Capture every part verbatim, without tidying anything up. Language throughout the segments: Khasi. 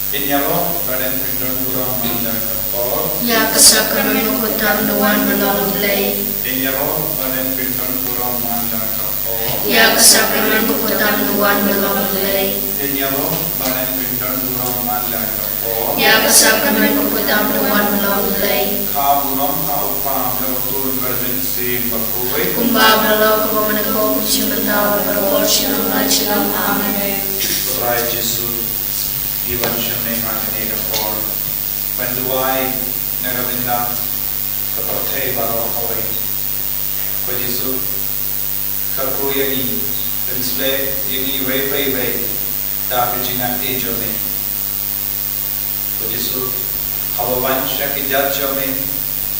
Ïaroh ba ren pyndon burom man la ka por. Ïa ka sakramen bakhuid tam da wan ban long U Blei. Ïaroh ba ren pyndon burom man la ka por. Ïa ka sakramen bakhuid tam da wan ban long U Blei. Ïaroh ba ren pyndon burom man la ka por. Ïa ka sakramen bakhuid tam da wan ban long U Blei. Kha burom ha u Kpa bad ha u Khun bad ha u Mynsiem Bakhuid. Kumba ba la long, kumba mynta, kumba shibun, kumba baroh shi nong la shi nong. Amen. Trai Jisu, ngi wan sha me ha kane ka por ban duwai na ka bynta ka pyrthei baroh kawei. Ko Jisu, kyrkhu ïa ngi, pynshlei ïa ngi iwei pa iwei da ka jingïeit jong me. Ko Jisu, haba wan sha ki jait jong me,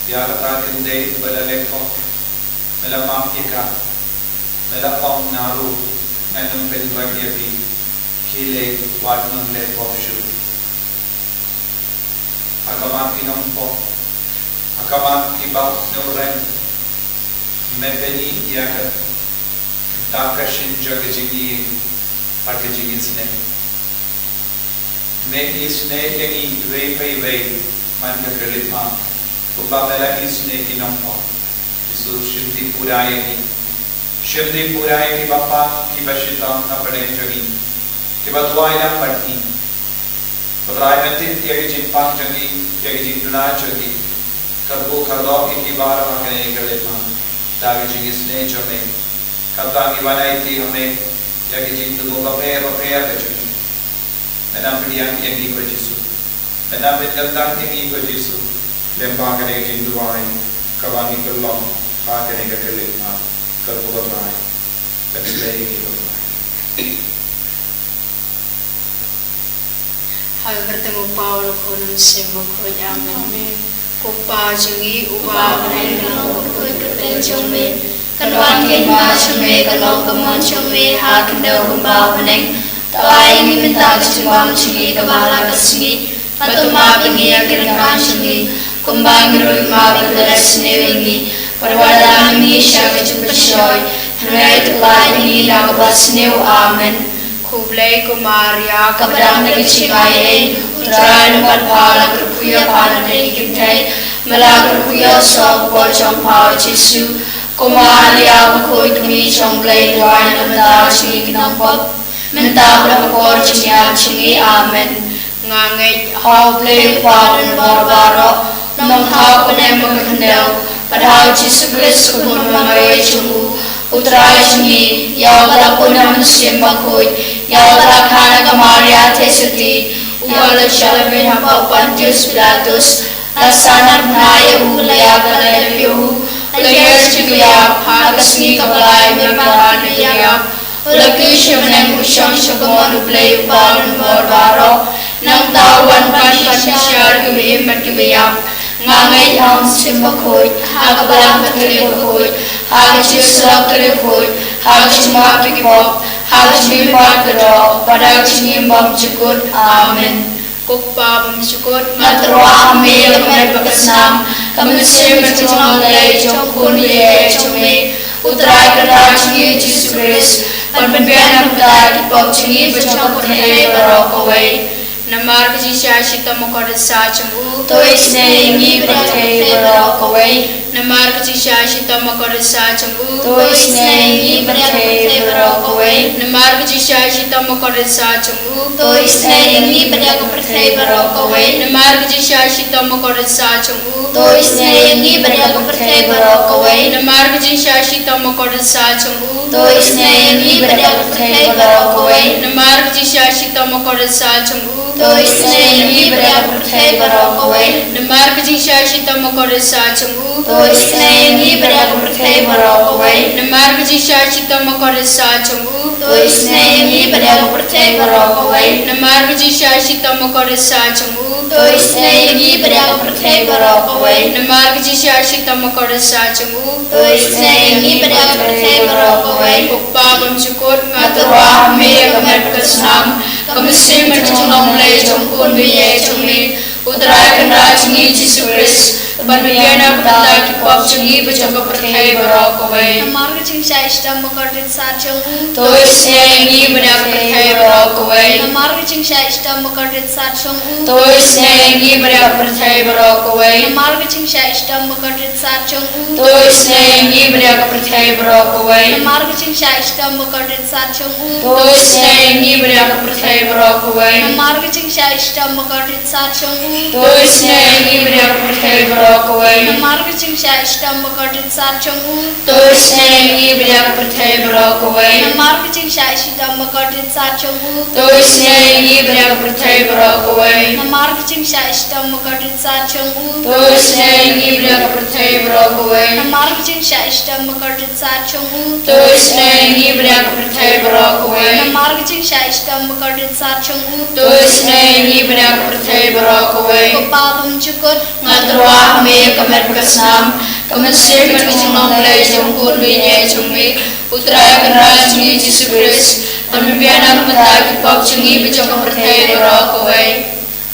ïa kata ka kynthei ba la leh pop, me la map ïa ka, me la ong, nga ruh ngan ym pynrem ïa phi, khie leit, wat nym leh pop shuh. Ha khmat ki nongpop, ha khmat ki bah nongrim, me pyni ïa ka, da ka shin jong ka jingïeit bad ka jingisynei. Me isynei ïa ngi iwei pa iwei man ka khyllipmat, kumba me la isynei ïa ki nongpop. Jisu, shim dih pura ïa ngi. Shim dih pura ïa kiba pang, kiba shitom hapdeng jong ngi, kiba duwai lang bad ngi. Ko Trai, me tip ïa ki jingpang jong ngi, ïa ki jingduna jong ngi. Kyrkhu kyrdoh ïa ngi baroh ha kane ka khyllipmat da ka jingisynei jong me. Kata ngi wan aiti ha me ïa ki jingthmu bapher bapher ka jong ngi. Men nang pdiang ïa ngi, ko Jisu. Men nang pynkyntang ïa ngi, ko Jisu, lyngba kane ka jingduwai kaba ngi pynlong ha kane ka khyllipmat. Kyrkhu, ko Trai, pynslei ïa ngi, ko Trai. Ha ka kyrteng U Kpa, U Khun, U Mynsiem Bakhuid. Amen. Amen. Ko Kpa jong ngi uba ha bneng, ka long bakhuid ka kyrteng jong me. Kan wan ka hima jong me, kan long ka mon jong me ha ka khyndew kumba ha bneng. To ai ïa ngi mynta ka jingbam jong ngi kaba ha la ka sngi. Bad to map ïa ngi ïa ki ryngkang jong ngi, kumba ngi ruh ngi map ïa kiba la isynei ïa ngi. Bad wat lam ïa ngi sha ka jingpynshoi, hynrei to pynlait ïa ngi na kaba sniew. Amen. Khublei ko Maria, kaba dang don ka jingaiei, U Trai u don bad pha. La kyrkhu ïa pha na bynta ki kynthei, me la kyrkhu ïa u soh ka bor jong pha, U Jisu. Ko Maria bakhuid, ka Kmie jong U Blei, duwai na ka bynta jong ngi ki nongpop, mynta bad ha ka por jingïap jong ngi. Amen. Nga ngeit ha U Blei U Kpa Uba don bor baroh, Nongthaw ka bneng bad ka khyndew, bad ha U Jisu Khrist, U Khun bymman jong U, U Trai jong ngi, ïa uba la pun ha U Mynsiem Bakhuid, ïa uba la kha na ka Maria Theisotti, uba la jalebieng hapoh Pontius Pilatus, la sah na bnai, ïa u la ïap, la leh ïa u, la ïoh sha ka jingïap, ha ka sngi kaba lai, u la wan na ki ïap, u la kiew sha bneng, u shong sha kamon U Blei U Kpa Uba don bor baroh. Nangta u wan ban pynshisha ïa kiba im bad kiba ïap. Nga ngeit ha U Mynsiem Bakhuid, ha ka Balang Katholik bakhuid, ha ka jingïasyllok katholik khuid, ha ka jingmap ïa ki pop, ha ka jingim baroh, bad ha ka jingim bymjukut. Amen. Ko Kpa bymjukut, nga tyrwa ha me ïa ka met bad ka snam, ka mynsiem bad ka jinglong Blei jong U Khun baieit jong me, U Trai Kynrad jong ngi U Jisu Khrist, ban pynbiang na ka bynta ki pop jong ngi bad jong ka pyrthei baroh kawei. Namar ka jingshai shitom bakordit sah jong u, to isynei ïa ngi bad ïa ka pyrthei baroh kawei. Namar ka jingshai shitom bakordit sah jong u, to isynei ïa ngi bad ïa ka pyrthei baroh kawei. Namar ka jingshai shitom bakordit sah jong u, to isynei ïa ngi bad ïa ka pyrthei baroh kawei. Namar ka jingshai shitom bakordit sah jong u, to isynei ïa ngi bad ïa ka pyrthei baroh kawei. Namar ka jingshai shitom bakordit sah jong u, to isynei ïa ngi bad ïa ka pyrthei baroh kawei. Namar ka jingshai shitom bakordit sah jong u, to isynei ïa ngi bad ïa ka pyrthei baroh kawei. Namar ka jingshai shitom bakordit sah jong u, to isynei ïa ngi bad ïa ka pyrthei baroh kawei. Namar ka jingshai shitom bakordit sah jong u, to isynei ïa ngi bad ïa ka pyrthei baroh kawei. Namar ka jingshai shitom bakordit sah jong u, to isynei ïa ngi bad ïa ka pyrthei baroh kawei. Namar ka jingshai shitom bakordit sah jong u, to isynei ïa ngi bad ïa ka pyrthei baroh kawei. Ko Kpa bymjukut, nga tyrwa ha me ïa ka met ka snam, ka mynsiem bad ka jinglong Blei jong U Khun baieit jong me, U Trai Kynrad jong ngi U Jisu Khrist, Ban pynbiang na ka bynta ki pop jong ngi bad jong ka pyrthei baroh kawei. Namar ka jingshah shitom bakordit sat jong u. To isynei ïa ngi bad ïa ka pyrthei baroh kawei. Namar ka jingshah shitom bakordit sat jong u. To isynei ïa ngi bad ïa ka pyrthei baroh kawei. Namar ka jingshah shitom bakordit sat jong u. To isynei ïa ngi bad ïa ka pyrthei baroh kawei. Namar ka jingshah shitom bakordit sat jong u. To isynei ïa ngi bad ïa ka pyrthei baroh kawei. Namar ka jingshah shitom bakordit sat jong u. To isynei ïa ngi bad ïa ka pyrthei baroh kawei. Namar ka jingshah shitom bakordit sat jong u. To isynei ïa ngi bad ïa ka pyrthei baroh kawei. Namar ka jingshah shitom bakordit sat jong u. To isynei ïa ngi bad ïa ka pyrthei baroh kawei. Namar ka jingshah shitom bakordit sat jong u. To isynei ïa ngi bad ïa ka pyrthei baroh kawei. Namar ka jingshah shitom bakordit sat jong u. To isynei ïa ngi bad ïa ka pyrthei baroh kawei. Namar ka jingshah shitom bakordit sat jong u. To isynei ïa ngi bad ïa ka pyrthei baroh kawei. Ko Pa bymjukut. Nga tyrwa ha me ïa ka met ka snam, ka mynsiem bad ka jinglong Blei jong u Khun baieit jong me, U Trai Kynrad jong ngi Jisu Khrist, ban pynbiang na ka bynta ki pop jong ngi bad jong ka pyrthei baroh kawei.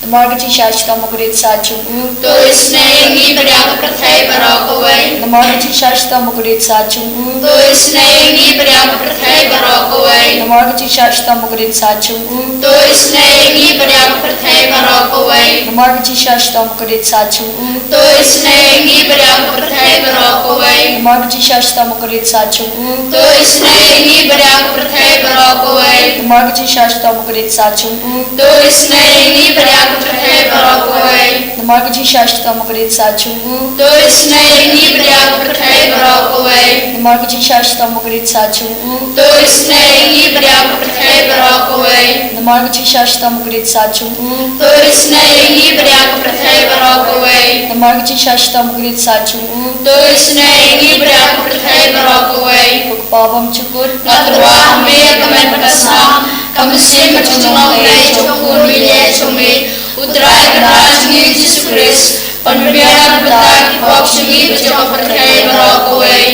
Namar ka jingshah shitom bakordit sat jong u. To isynei ïa ngi bad ïa ka pyrthei baroh kawei. Namar ka jingshah shitom bakordit sat jong u. To isynei ïa ngi bad ïa ka pyrthei baroh kawei. Namar ka jingshah shitom bakordit sat jong u. To isynei ïa ngi bad ïa ka pyrthei baroh kawei. Namar ka jingshah shitom bakordit sat jong u. To isynei ïa ngi bad ïa ka pyrthei baroh kawei. Namar ka jingshah shitom bakordit sat jong u. To isynei ïa ngi bad ïa ka pyrthei baroh kawei. Namar ka jingshah shitom bakordit sat jong u. To isynei ïa ngi bad ïa ka pyrthei baroh kawei. Namar ka jingshah shitom bakordit sat jong u. To isynei ïa ngi bad ïa ka pyrthei baroh kawei. Namar ka jingshah shitom bakordit sat jong u. To isynei ïa ngi bad ïa ka pyrthei baroh kawei. Namar ka jingshah shitom bakordit sat jong u. To isynei ïa ngi bad ïa ka pyrthei baroh kawei. Namar ka jingshah shitom bakordit sat jong u. To isynei ïa ngi bad ïa ka pyrthei baroh kawei. Ko Pa bymjukut. Nga tyrwa ha me ïa ka met ka snam, ka mynsiem bad ka jinglong Blei jong u Khun baieit jong me, U Trai Kynrad jong ngi Jisu Khrist, ban pynbiang na ka bynta ki pop jong ngi bad jong ka pyrthei baroh kawei.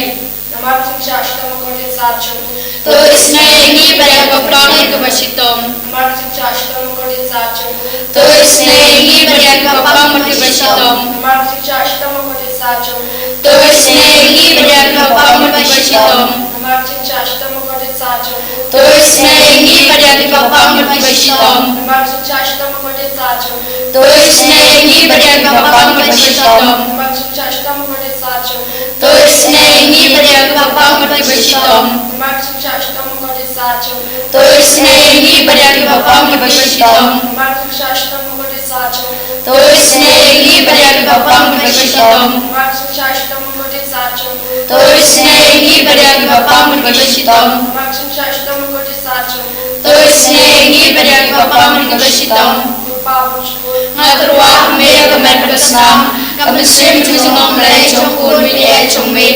Namar ka jingshah shitom bakordit sat jong u. To isynei ïa ngi bad ïa kiba pang bad kiba shitom. Namar ka jingshah shitom bakordit sat jong u. To isynei ïa ngi bad ïa kiba pang bad kiba shitom. Namar ka jingshah shitom bakordit sat jong u. To isynei ïa ngi bad ïa kiba pang bad kiba shitom. Namar ka jingshah shitom bakordit sat jong u. To isynei ïa ngi bad ïa kiba pang bad kiba shitom. Namar ka jingshah shitom bakordit sat jong u. To isynei ïa ngi bad ïa kiba pang bad kiba shitom. Namar ka jingshah shitom bakordit sat jong u. To isynei ïa ngi bad ïa kiba pang bad kiba shitom. Namar ka jingshah shitom bakordit sat jong u. To isynei ïa ngi bad ïa kiba pang bad kiba shitom. Namar ka jingshah shitom bakordit sat jong u. To isynei ïa ngi bad ïa kiba pang bad kiba shitom. Namar ka jingshah shitom bakordit sat jong u. To isynei ïa ngi bad ïa kiba pang bad kiba shitom. Namar ka jingshah shitom bakordit sat jong u. To isynei ïa ngi bad ïa kiba pang bad kiba shitom. Ko Pa bymjukut. Nga tyrwa ha me ïa ka met ka snam, ka mynsiem bad ka jinglong Blei jong u Khun baieit jong me,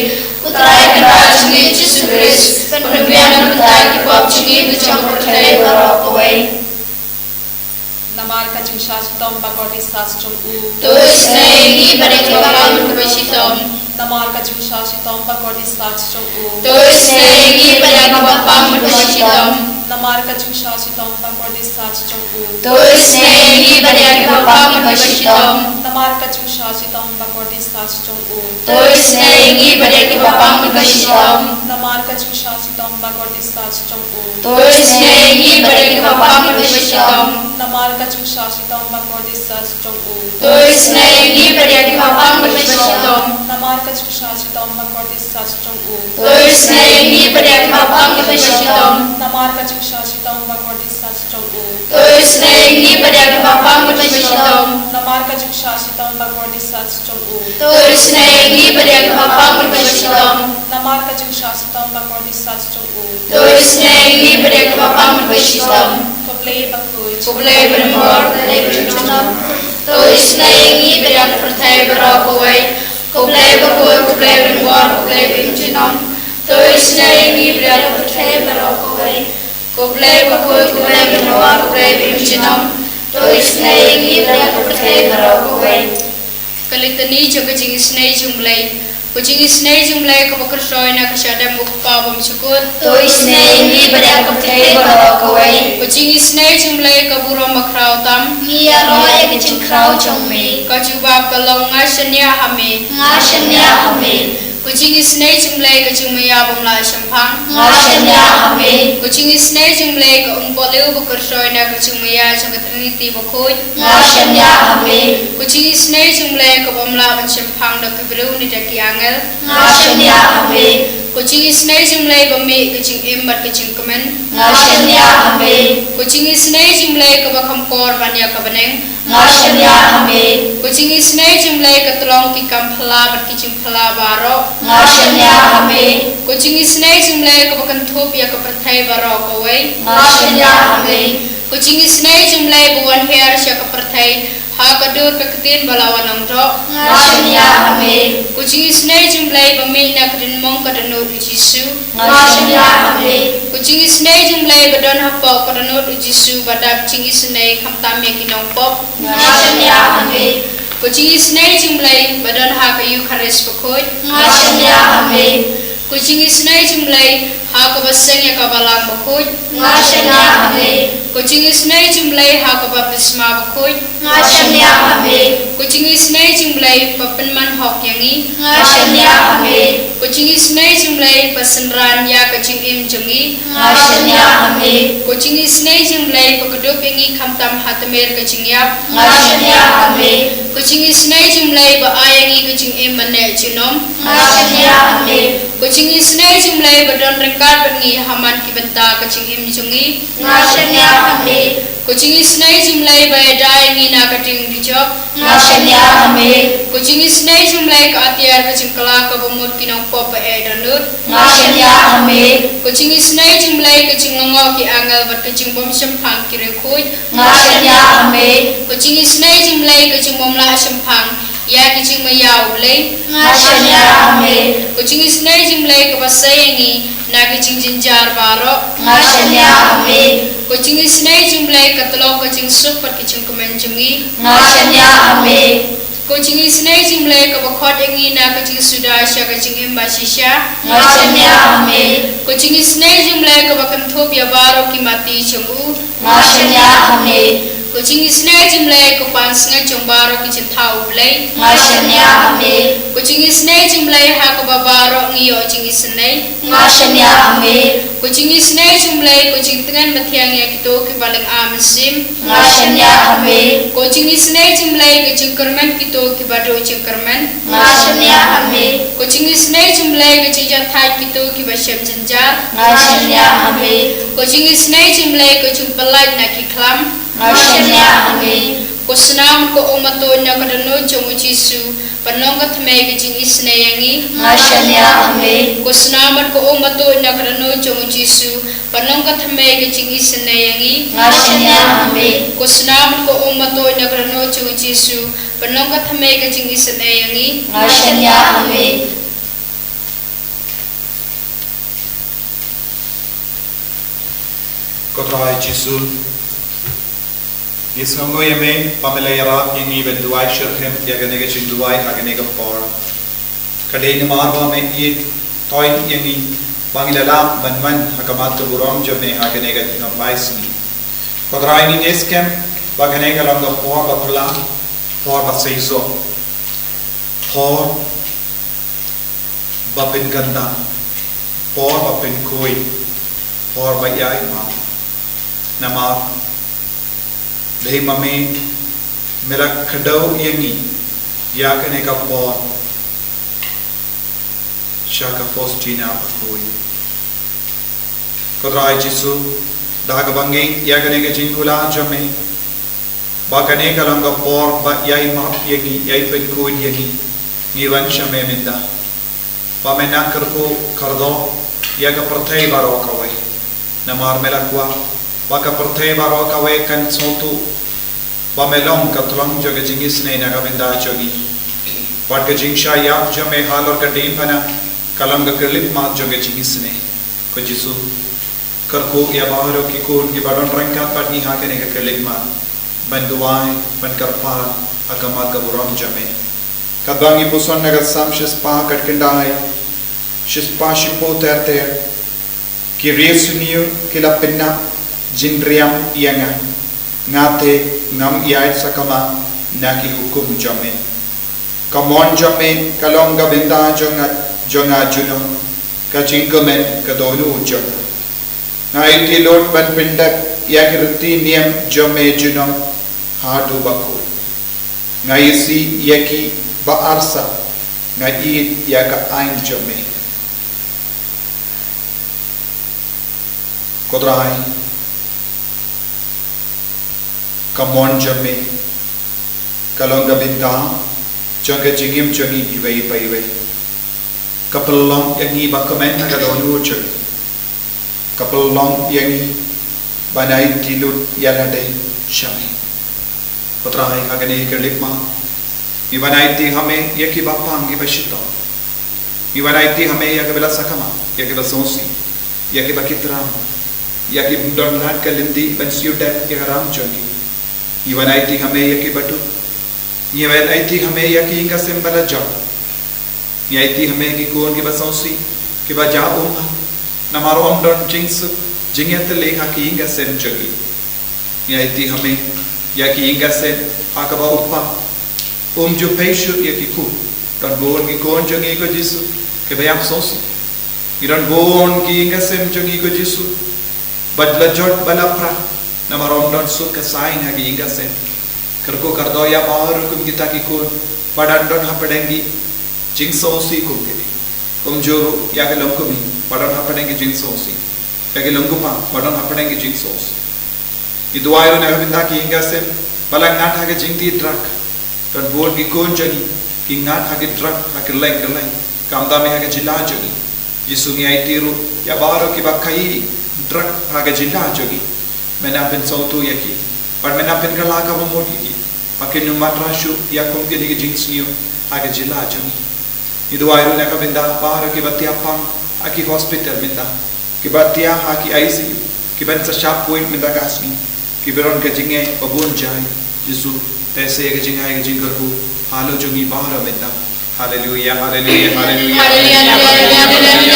U Trai Kynrad jong ngi Jisu Khrist, ban pynbiang na ka bynta ki pop jong ngi bad jong ka pyrthei baroh kawei. Namar ka jingshah shitom bakordit sat jong u. To isynei ïa ngi bad ïa kiba pang bad kiba shitom. Namar ka jingshah shitom bakordit sat jong u. To isynei ïa ngi bad ïa kiba pang bad kiba shitom. Namar ka jingshah shitom bakordit sat jong u. To isynei ïa ngi bad ïa kiba pang bad kiba shitom. Namar ka jingshah shitom bakordit sat jong u. To isynei ïa ngi bad ïa kiba pang bad kiba shitom. Namar ka jingshah shitom bakordit sat jong u. To isynei ïa ngi bad ïa kiba pang bad kiba shitom. Namar ka jingshah shitom bakordit sat jong u. To isynei ïa ngi bad ïa kiba pang bad kiba shitom. Namar ka jingshah shitom bakordit sat jong u. To isynei ïa ngi bad ïa kiba pang bad kiba shitom. Namar ka jingshah shitom bakordit sat jong u. To isynei ïa ngi bad ïa kiba pang bad kiba shitom. Namar ka jingshah shitom bakordit sat jong u. To isynei ïa ngi bad ïa kiba pang bad kiba shitom. Namar ka jingshah shitom bakordit sat jong u. To isynei ïa ngi bad ïa kiba pang bad kiba shitom. Ko Blei bakhuid. Ko Blei badonbor, ko Blei bymjukut. To isynei ïa ngi bad ïa ka pyrthei baroh kawei. Ko Blei bakhuid, ko Blei badonbor, ko Blei bymjukut. To isynei ïa ngi bad ïa ka pyrthei baroh kawei. Ko Blei bakhuid, ko Blei badonbor, ko Blei bymjukut. To isynei ïa ngi bad ïa ka pyrthei baroh kawei. Ka Litani jong ka jingisynei jong u Blei. Ka jingisynei jong U Blei kaba kyrsoi na ka shadem U Kpa Bymjukut. To isynei ïa ngi bad ïa ka pyrthei baroh kawei. Ka jingisynei jong U Blei ka burom bakhraw tam. Ngi ïaroh ïa ka jingkhraw jong me. Ka jubab ka long: Nga shaniah ha me. Nga shaniah ha me. Ka jingisynei jong U Blei ka jingmaïa bym lah shemphang. Nga shaniah ha me. Ka jingisynei jong U Blei ka umpohliew ba kyrsoi na ka jingmaïa jong ka Trinity bakhuid. Nga shaniah ha me. Ka jingisynei jong U Blei ka bym lah ban shemphang da ki briew ne da ki angel. Nga shaniah ha me. Ka jingisynei jong U Blei ba mih ka jingim bad ka jingkmen. Nga shaniah ha me. Ka jingisynei jong U Blei kaba kham kor ban ïa ka bneng. Nga shaniah ha me. Ka jingisynei jong U Blei ka tyllong ki kam phylla bad ki jingphylla baroh. Nga shaniah ha me. Ka jingisynei jong U Blei kaba kynthup ïa ka pyrthei baroh kawei. Nga shaniah ha me. Ka jingisynei jong U Blei ba wan hiar sha ka pyrthei ha ka dur ka ktien ba la wan ong doh. Nga shaniah ha me. Ka jingisynei jong U Blei ba mih na ka dien mong ka dohnud U Jisu. Nga shaniah ha me. Ka jingisynei jong U Blei ba don hapoh ka dohnud U Jisu ba dap jingisynei khamtam ïa ki nongpop. Nga shaniah ha me. Ka jingisynei jong U Blei ba don ha ka Eukharist bakhuid. Nga shaniah ha me. Ka jingisynei jong U Blei ha kaba seng ïa ka Balang bakhuid. Nga shaniah ha me. Ka jingisynei jong U Blei ha ka baptisma bakhuid. Nga shaniah ha me. Ka jingisynei jong U Blei ba pynman hok ïa ngi. Nga shaniah ha me. Ka jingisynei jong U Blei ba synran ïa ka jingim jong ngi. Nga shaniah ha me. Ka jingisynei jong U Blei ba kdup ïa ngi khamtam ha tmier ka jingïap. Nga shaniah ha me. Ka jingisynei jong U Blei ba ai ïa ngi ka jingim ban neh junom. Nga shaniah ha me. Ka jingisynei jong U Blei ba don ryngkat bad ngi ha man ki bynta ka jingim jong ngi. Nga shaniah ha me. Ka jingisynei jong U Blei ba ïada ïa ngi na ka dieng dieng jop. Nga shaniah ha me. Ka jingisynei jong U Blei ka atiar ka jingkylla kaba mut ki nongpop ba eh dohnud. Nga shaniah ha me. Ka jingisynei jong U Blei ka jinglyngngoh ki angel bad ka jingbymshemphang ki riewkhuid. Nga shaniah ha me. Ka jingisynei jong U Blei ka jingbymlah shemphang ïa ka jingmaïa U Blei. Nga shaniah ha me. Ka jingisynei jong U Blei kaba sei ïa ngi na ka jingjynjar baroh. Nga shaniah ha me. Ka jingisynei jong U Blei ka tyllong ka jingsuk bad ka jingkmen jong ngi. Nga shaniah ha me. Ka jingisynei jong U Blei kaba khot ïa ngi na ka jingsuda sha ka jingim bashisha. Nga shaniah ha me. Ka jingisynei jong U Blei kaba kynthup ïa baroh ki mati jong u. Nga shaniah ha me. Ka jingisynei jong U Blei ka pansngiat jong baroh ki jingthaw U Blei. Nga shaniah ha me. Ka jingisynei jong U Blei ha kaba baroh ngi ïoh jingisynei. Nga shaniah ha me. Ka jingisynei jong U Blei ka jingtngen mathiang ïa kito kiba lynga mynsiem. Nga shaniah ha me. Ka jingisynei jong U Blei ka jingkyrmen kito kiba duh jingkyrmen. Nga shaniah ha me. Ka jingisynei jong U Blei ka jingjahthait kito kiba shem jynjar. Nga shaniah ha me. Ka jingisynei jong U Blei ka jingpyllait na ki khlam. Nga shaniah ha me. Ka snam ka um bad tuid na ka dohnud jong U Jisu ban long ka thymmei ka jingisynei ïa ngi. Nga shaniah ha me. Ka snam bad ka um bad tuid na ka dohnud jong U Jisu ban long ka thymmei ka jingisynei ïa ngi. Nga shaniah ha me. Ka snam bad ka um bad tuid na ka dohnud jong U Jisu ban long ka thymmei ka jingisynei ïa ngi. Nga shaniah ha me. Ko Trai Jisu, ngi sngewnguh ïa me ba me la ïarap ïa ngi ban duwai shitrhem ïa kane ka jingduwai ha kane ka por. Ka dei namar ba me ïeit toiñ ïa ngi ba ngi la lah ban wan ha khmat ka burom jong me ha kane ka nongpyni. Ko Trai, ngi ngeit skhem ba kane ka long ka por ba phylla, por ba seisoh, por ba pynkyndah, por ba pynkhuid, por ba ïai map. Namar dei ma me, me la kdew ïa ngi ïa kane ka por sha ka Faustina bakhuid. Ko Trai Jisu, da kaba ngi ïa kane ka jingkular jong me, ba kane ka long ka por ba ïai map ïa ngi, ïai pynkhuid ïa ngi, ngi wan sha me mynta. Ba men nang kyrkhu kyrdoh ïa ka pyrthei baroh kawei. Namar me la kwah ba ka pyrthei baroh kawei kan sngewthuh ba me long ka thlong jong ka jingisynei na ka bynta jong ngi. Bad ka jingshah ïap jong me halor ka diengphna ka long ka khyllipmat jong ka jingisynei. Ko Jisu, kyrkhu ïa baroh ki khun kiba don ryngkat bad ngi ha kane ka khyllipmat ban duwai, ban kyrpad ha khmat ka burom jong me. Katba ngi puson na ka Salm shispah khatkhyndai, shispah shiphew ter ter, ki riewsniew ki la pynap jingriam ïa nga, nga te ngam ïaid sakma na ki hukum jong me. Ka mon jong me ka long ka bynta jong nga, jong nga junom, ka jingkmen ka dohnud jong nga. Nga aiti lut ban pyndep ïa ki riti niam jong me junom haduh ba khuid. Nga isih ïa ki ba arsap, nga ïeit ïa ka aiñ jong me. Ko Trai, ka mon jong me ka long ka bynta jong ka jingim jong ngi iwei pa iwei. Ka pynlong ïa ngi ba kmen ha ka dohnud jong ngi. Ka pynlong ïa ngi ban aiti lut ïa lade sha me. Ko Trai, ha kane ka lipmat, ngi wan aiti ha me ïa ki ba pang, ki ba shitom. Ngi wan aiti ha me ïa ki ba la sakma, ïa ki ba sngewsih, ïa ki ba ki tram, ïa ki bym don lad ka lynti ban siew dep ïa ka ram jong ki. Ngi wan aiti ha me ïa ki ba duk. Ngi wan aiti ha me ïa ki ïing ki sem ba la jam. Ngi aiti ha me ki khun ki ba sngewsih, ki ba jah ummat, namar ym don jingsuk jingïatylli ha ki ïing ki sem jong ki. Ngi aiti ha me ïa ki ïing ki sem ha kaba u kpa um ju pei shuh ïa ki khun. Don bun ki khun jong ngi, ko Jisu, ki ba ïam sngewsih. Ngi don bun ki ïing ki sem jong ngi, ko Jisu, ba la jot ba la pra namar ym don suk ka saiñ ha ki ïing ki sem. Kyrkhu kyrdoh ïa baroh kum kita ki khun ba dang don hapdeng ki jingsngewsih kum kine. Kumjuh ruh ïa ki longkmie ba don hapdeng ki jingsngewsih, ïa ki longkpa ba don hapdeng ki jingsngewsih. Ngi duwai ruh na ka bynta ki ïing ki sem ba la ngat ha ka jingtih drug. Don bun ki khun jong ngi ki ngat ha ki drug ha kylleng kylleng, khamtam ha ka jylla jong ngi. Jisu, ngi aiti ruh ïa baroh ki ba khaïi drug ha ka jylla jong ngi. Men nang pynsngewthuh ïa ki, bad men nang pynkylla ka bamut ïa ki, ba kin ym mad rah shuh ïa kum kine ki jingsniew ha ka jylla jong ngi. Ngi duwai ruh na ka bynta baroh ki ba thiah pang ha ki hospital mynta, ki ba thiah ha ki I C U, ki ban sa shah poi mynta ka sngi, ki ba don ka jingeh ba bun jait. Jisu, te sa ïa ka jingai ka jingkyrkhu halor jong ngi baroh mynta. Haleluya, haleluya, haleluya, haleluya, haleluya, haleluya, haleluya, haleluya.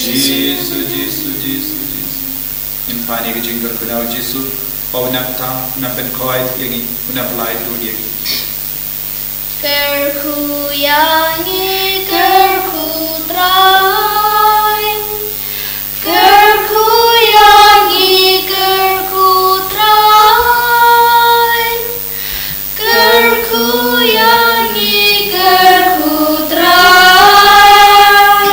Jisu, Jisu, Jisu, Jisu. Ngin pan ïa ka jingkyrkhu na u Jisu, ba un nang tam, un nang pynkoit ïa ngi, un nang pyllait lut ïa ngi. Kyrkhu ïa ngi, kyrkhu Trai. Kyrkhu ïa ngi, kyrkhu Trai. Kyrkhu ïa ngi, kyrkhu Trai.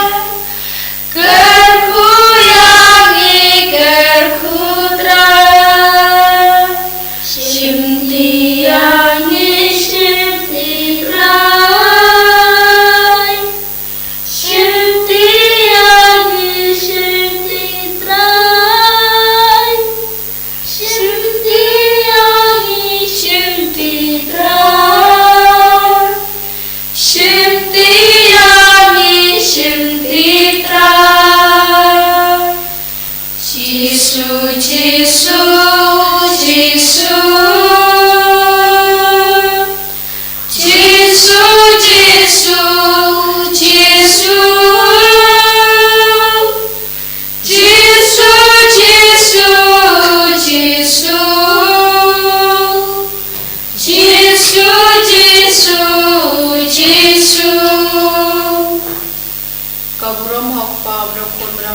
Kyrkhu ïa ngi, kyrkhu Trai. Shim ti ïa ngi, shim ti Trai.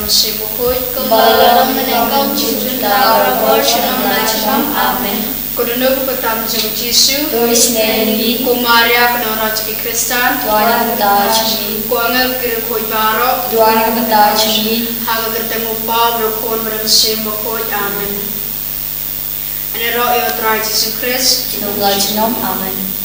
Mynsiem Bakhuid, kumba la long mynnyngkong, junom, junom, junom, junom. Amen. Ka dohnud bad ka tam jong u Jisu. To isynei ïa ngi. Ko Maria, ka nongrwai jong ki Khristan. Duwai na ka bynta jong ngi. Ko angel ki riewkhuid baroh. Duwai na ka bynta jong ngi. Ha ka kyrteng u Kpa bad u Khun bad u Mynsiem Bakhuid. Amen. Ngi ïaroh ïa u Trai Jisu Khrist. Junom la junom. Amen.